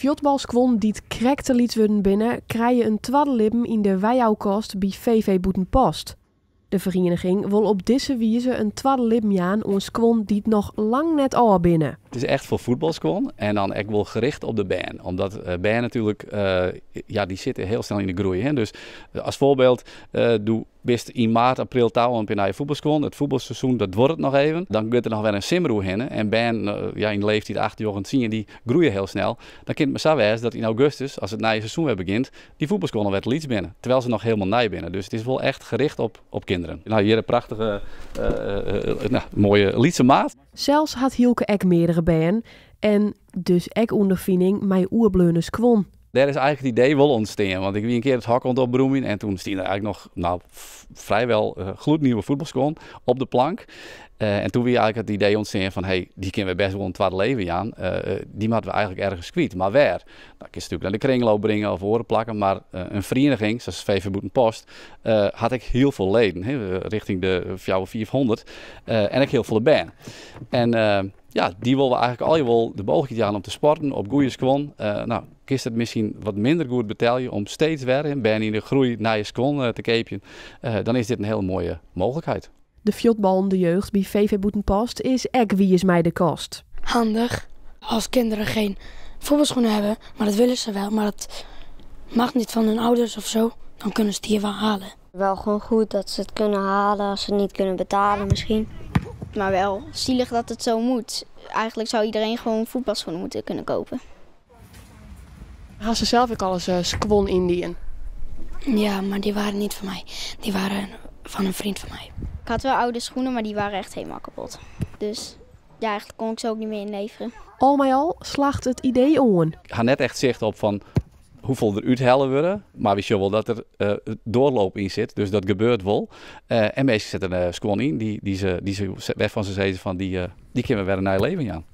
Fuotbalskuon dy't krekt te lyts wurden binne, krije in twadde libben yn de Weijoukast by VV Bûtenpost. De ferieniging wol op dizze wize in twadde libben jaan oan skuon dy't noch lang net ôf binne. It is echt foar fuotbalskuon en dan ek wol gericht op de bern. Omdat bern natuerlik, ja, dy sitte hiel snel yn de groei. Hè? Dus as foarbyld, do bist yn maart, april ta oan in pear nije fuotbalskuon. It fuotbalseizoen dat duorret noch even. Dan giet der noch wer in simmer oerhinne. En bern ja, yn de leeftiid 8, 9, 10, dy groeie hiel snel. Dan kin it mar sa wêze dat yn augustus, as it nije seizoen wer begjint, dy fuotbalskuon alwer te lyts binne. Terwijl se noch hielendal nij binne. Dus it is wol echt gericht op kinderen. No, hjir in prachtige, no, moaie lytse maat. Sels hat Hielke ek meardere bern en dus ek ûnderfining mei oerbleaune skuon. Dêr is eigentlik it idee wol ûntstean, want ik wie in kear it hok oan it opromjen en toen stiene der eigentlik noch, no, frijwel gloednieuwe fuotbalskuon op de plank. En toen wie eigentlik it idee ûntstean fan, hey, dy kinne we bêst wol in twadde leven jaan, dy moatte we eigentlik ergens kwyt. Mar wêr? No, kinst natuerlik nei de kringloop bringe of oare plakken, mar in ferieniging, sa as VV Bûtenpost, hat ek hiel folle leden, hè, rjochting de fjouwer, fiifhûndert, en ek hiel folle bern. En ja, dy wolle we eigentlik allegear wol de mooglikheid jaan om te sporten op goede skuon. No, kinst it miskien wat minder goed betelje om steeds wer, hè, bern yn de groei nije skuon te keapjen, dan is dit in hiele moaie mooglikheid. De fuotballende jeugd by VV Bûtenpost is ek wiis mei de kast. Handich als kinderen geen voetbalschoenen hebben, maar dat willen ze wel, maar dat mag niet van hun ouders of zo, dan kunnen ze het hier wel halen. Wel gewoon goed dat ze het kunnen halen als ze het niet kunnen betalen misschien. Maar wel zielig dat het zo moet. Eigenlijk zou iedereen gewoon voetbalschoenen moeten kunnen kopen. Ha se sels ek alris skuon yndien? Ja, maar die waren niet van mij. Die waren van een vriend van mij. Ik had wel oude schoenen, maar die waren echt helemaal kapot. Dus ja, eigenlijk kon ik ze ook niet meer inleveren. Al mei al slacht it idee oan. Ik ha net echt sicht op fan hoefolle der úthelle wurde, mar wy sjogge wol dat der doarloop yn sit, dus dat gebeurt wol. En minsken sette skuon yn wêrfan se sizze fan dy kinne we wer in nij leven jaan.